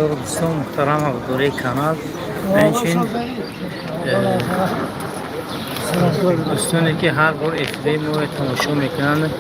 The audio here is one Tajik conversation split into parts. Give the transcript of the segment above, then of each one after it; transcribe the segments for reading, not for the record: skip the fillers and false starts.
Ёру дӯстон, муҳтарам ҳаводории канал, инчунин дӯстоне, ки ҳар бор эфири моро тамошо мекунанд,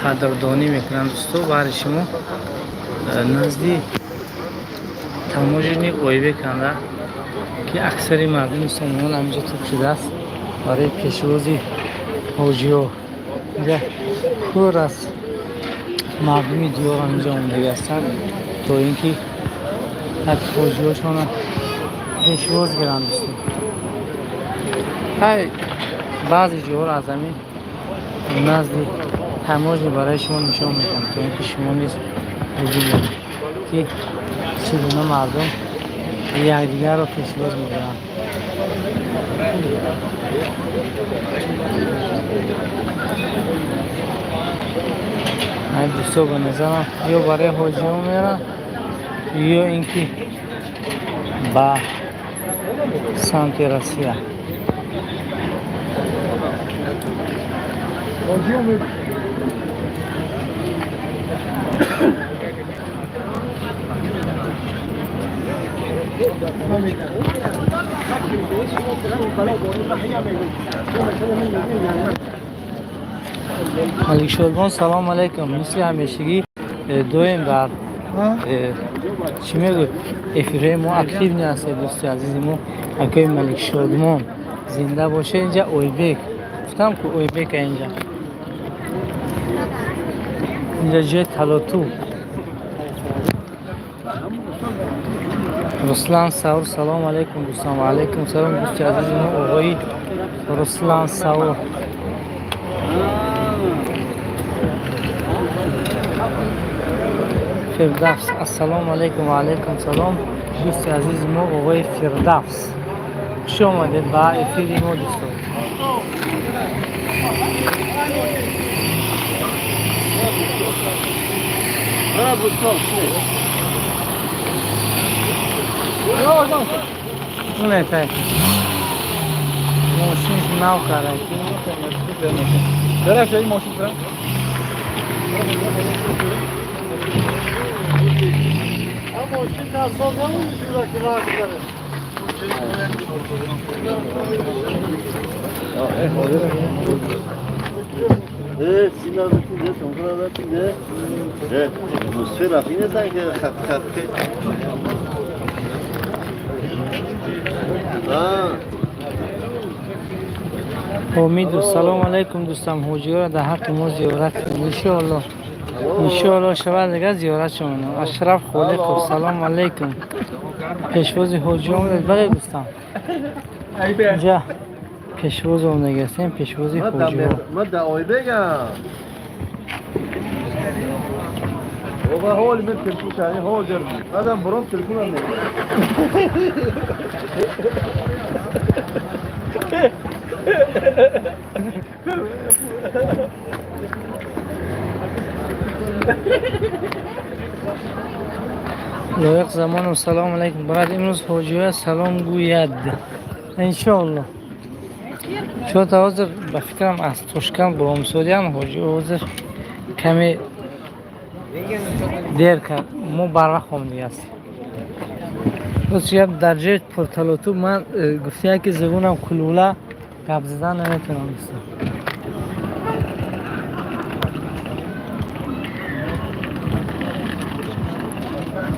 қадрдонӣ мекунанд, дӯсто, баҳри шумо назди таможенный Ойбек анда, ки аксари мардуми Сомонон ҳаминҷо туп шудааст барои пешвози ҳоҷиҳо. Инҷа пур аз мардуми диёр ҳаминҷо омодагӣ ҳастанд, то ин ки як ҳоҷиҳошонро пешвоз гиранд. Дӯстон, ҳай, баъзе ҷоҳоро аз ҳамин назди таможня барои шумо нишон медиҳам, то ин ки шумо низ бибинед, ки чӣ гуна мардум якдигарро пешвоз мегиранд. Ай дӯсто, ба назарам, ё барои ҳоҷиҳо меранд, ё ин ки ба самти Россия. Малик Шодмон, салом алейкум. Мисли ҳамешагӣ доим дар чӣ мегӯ, эфирҳои мо активный ҳастед, дӯсти азизи мо, акои Малик Шодмон, зинда боша. Инҷа Ойбек, гуфтам ку, Ойбека. Инҷа ҷои талоту. Руслан Саур, салом алейкум, дӯстон. Ва алейкум салом, дӯсти азизи мо, оғои Руслан Саур. Фирдавс, ассалому алайкум. Ва алайкум салом, дӯсти азизи мо, оғои Фирдавс, хуш омадед ба эфири мо, дӯстон. Унетай мошин нав кара. Дара мошин. Мошин насозам, ки роҳ гузаре. Сина de sonra da de atmosfera fine sanki xat xat. Ha. Умиду, салом алейкум, дӯстам. Ҳоҷиёро дар ҳаққи мо зиёрат кунед, иншоалло. Иншоалло, шавад, дигар зиёрат шумон. Ашраф Холиқов, салом алейкум. Пешвози ҳоҷиё омадед? Бале, дӯстам, инҷа пешвоз омадагӣ ҳастем, пешвози ҳоҷиҳо. Ман да Ойбегам. Бобо, ҳол мен телефон кардем, ҳозир. Баъдам буром, телефонам мегирам. Лоиқ Замонов, салом алейкум, брат. Имрӯз ҳоҷиҳоя салом гӯяд, иншоалло. Чота ҳозир, ба фикрам, аз Тошканд буромсодиан ҳоҷиҳо, ҳозир каме дер кард, мо барвақт омадагӣ ҳастем. Рост гап, дар ҷои пурталоту ман гуфтия, ки забонам кулула, гап задан наметавонам, дӯстон.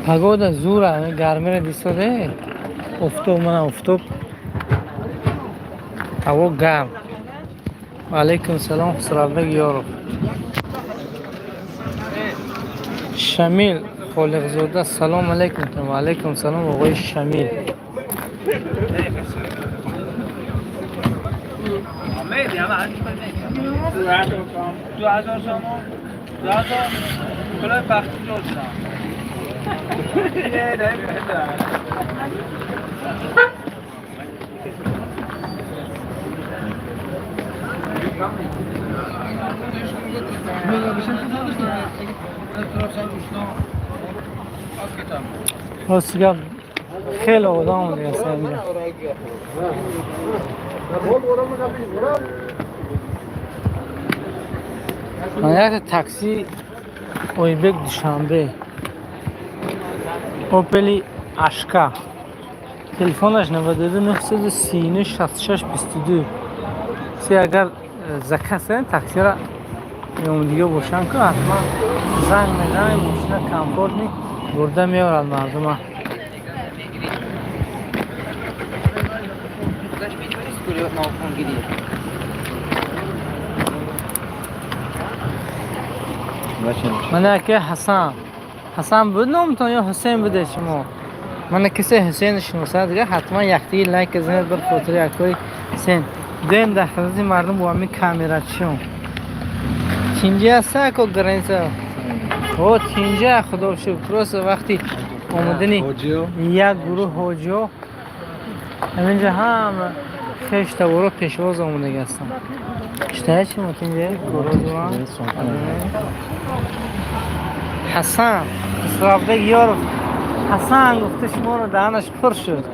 Погода зура, гармиро дистоде, офтоб, мана офтоб, ҳаво гарм. Алайкум салом, Хусравбек Ёров. Шамил Холиқзода, салом алейкум. Ва алайкум салом, оғои Шамил. 2000 سومان، 2000 کلاه پختی جور شدم. نه نه. Рости гап, хеле одам омадагӣ ҳастанд инҷа. Ман якта такси Ойбек Душанбе, Опели. Ашка. Телефонаш 92 939 66 22. Се агар заказ кардем таксира меомадига бошанд ку ҳатман занг мезанем, мошина комфортни бурда меорад мардума. Мана яке Ҳасан. Ҳасан буд номтон ё Ҳусейн буде шумо? Мана касе Ҳусейн шиносад дига ҳатман яктиги лайк занед бар хотири якои Ҳусейн. Дуем дар хидмати мардум бо ҳамин камерачиён. Тинҷи аста ако граница? О, тинҷа, худо шукр. Просто вақти омадани як гурӯҳ ҳоҷиҳо ҳаминҷа ҳама хештаворо пешвоз омадаги ҳастанд. Читая шумо тинҷа? Ҳасан Исрофбек Ёров Ҳасан гуфта шуморо даҳанаш пур шуд.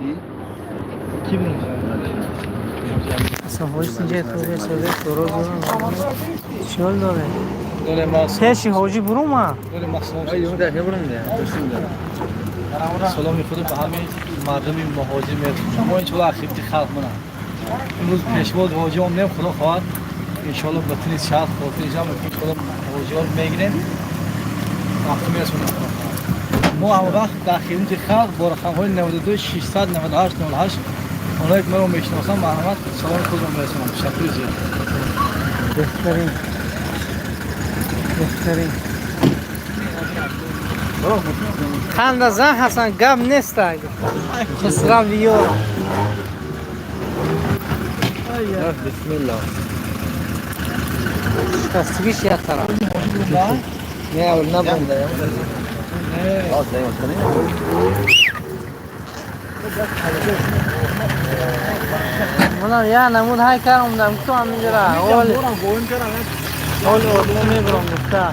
Ҳоҷи тинҷа хубе соде чиёл доре? Пеши ҳоҷӣ бурума? Саломи худо ба ҳамаи мардуми муҳоҷир мерасонам. Мо иншоалло хидмати халқ монам. Имрӯз пешвоз ҳоҷӣ омадем, худо хоҳад иншоалло ба тини шаҳр хотири ҷамъ иншоалло ҳоҷиҳоро мегирем, вақт мерасонем. Мо ҳама вақт дар хидмати халқ бо рақамҳои 92 698 98 онҳое ки маро мешиносанд, марҳамат, саломи худро мерасонам. Ташаккури зиёд. Беҳтарин, беҳтарин. Ханда зан Ҳасан гап неста. Хусрав Ёр. Бисмиллоҳ. Шикастагиш як тараф. Не, аввал набонда. Мана я намуд ҳай кар омадам, гуфтам ҳаминҷара. Ҳол ҳол одмо мебарам гуфта.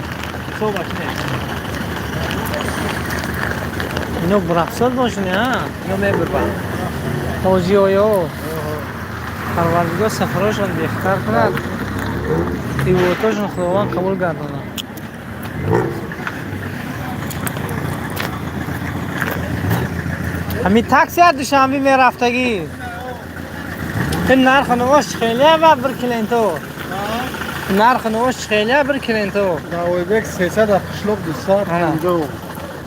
Ино бурафсод бошни, а? Ино мебурбам. Ҳоҷиҳоё. Парвардигор сафарҳошон бехатар кунад. Ибодатҳошон Худованд қабул гардонад. Ҳамин такси аз Душанбе мерафтагӣ. Ин нархи навош хеле ба бір клиенто. Нархи навош хеле бір клиенто. Ойбек 300 аз қишлоқ 250.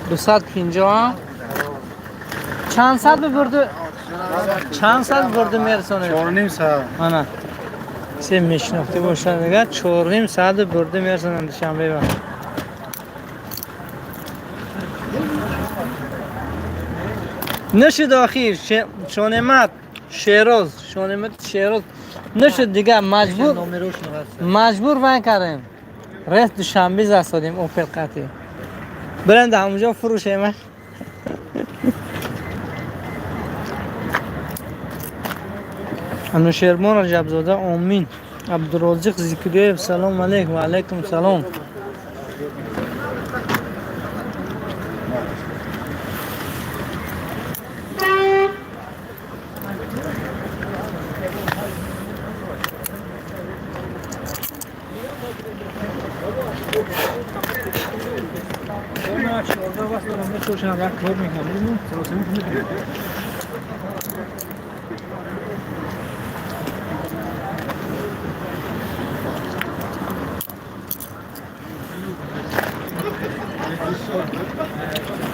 250. Чанд саат бибурду? Чанд саат бурду мерасонед? 4.5 саат. Ана. Се мешинохтӣ бошад дигар 4.5 саат бурду мерасонанд Душанбе ба. Нашуд охир Шонемат Шероз, Шонемат Шероз нашуд дигар маҷбур вай кардем. Рест Душанбе засодем Опел қати. Бирем дар ҳамонҷо фурӯшем. Анушермон Раҷабзода омин. Абдурозиқ Зикриев салом алейкум. Ва алейкум салом.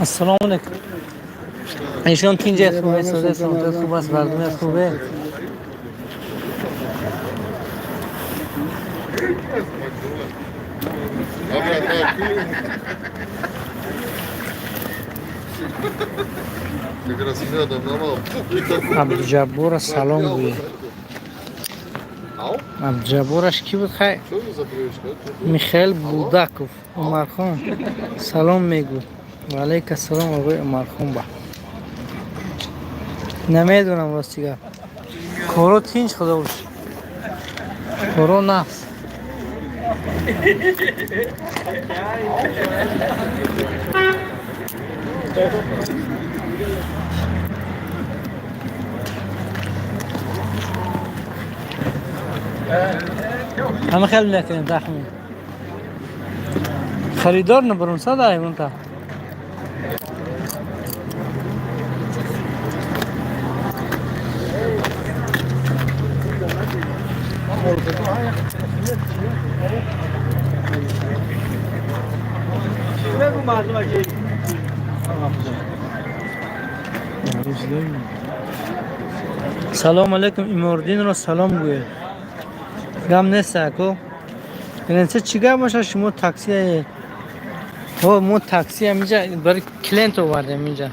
Ассалому алейкум. Эшон тинҷа хубе, сода саломат хуб аст, мардум хубе. Абдуҷаббора салом гӯе. Абдуҷаббораш кӣ буд? Хай Михаил Будаков. Умархон салом мегӯ. Ва алейка салом оғои Умархон ба. Намедонам рости гап. Коро тинч худо бош. Коро нафс. Ҳама хеле мекунем тахмин. Харидор набарумса даем унта. Салом алейкум, Имординро салом гӯед. Гам нест ако. Инсе чӣ гап боша, шумо такси? О, мо такси инҷа барои клиент овардем инҷа.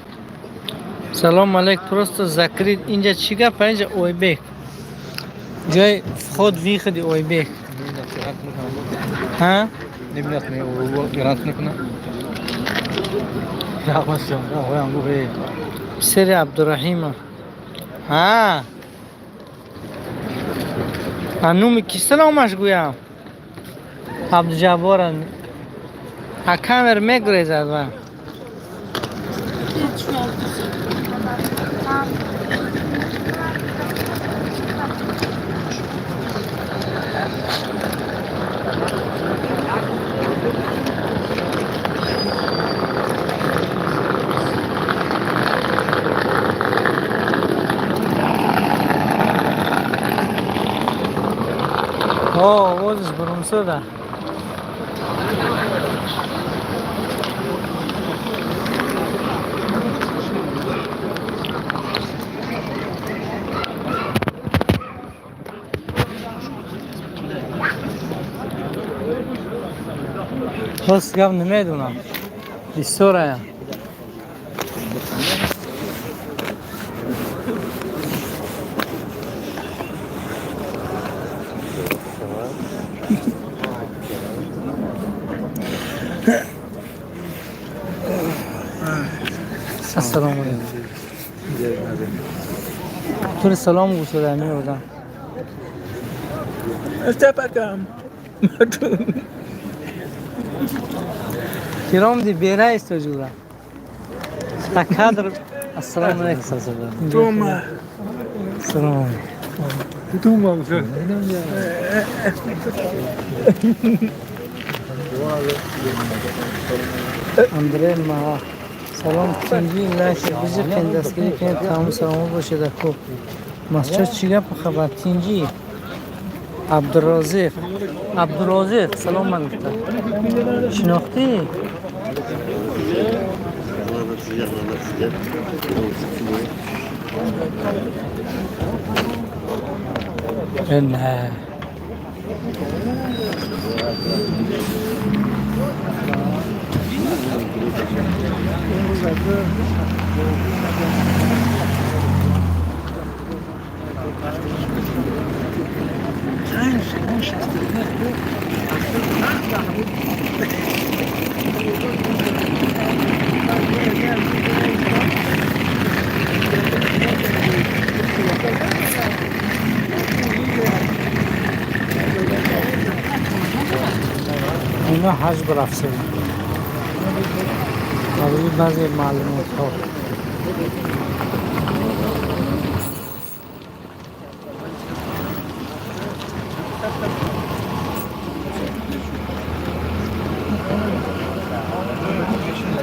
Салом алейк, просто закрыт. Инҷа чӣ гап инҷа? Ойбек. Ҷои вход выход и Ойбек. Ҳа? نمیدونم گرانت میکنه. Писари Абдураҳима. Ҳа? А нуми ки саломаш гӯям? Абдуҷаббора. А камер мегурезад ва. О, овозиш бурумсода. Рост гап, намедонам. Бисёрая. Ассалому алейкум. Тури салом гӯшода меодам. Степакам. Киромди бера истоҷура. Та кадр. Ассалому алейкум. Тума. Ассалому алейкум. Тума. Андрей Ма. Салом, тинҷи, лайк бижиқен, дастгирӣ кунед, тамом саломо бошед аку. Масчо, чӣ гап, хабар, тинҷи? Абдурозиқ. Абдурозиқ, салом ман гуфта. Шинохтӣ? Allah size, Allah size. Не. Ино ҳаҷ рафтем. Барои баъзе маълумотҳо.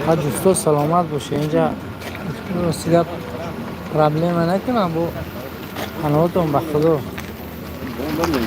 Ҳа, дӯсто, саломат боше. Инҷа рости гап, проблема накунам бо паноҳатон ба Худо. Ben de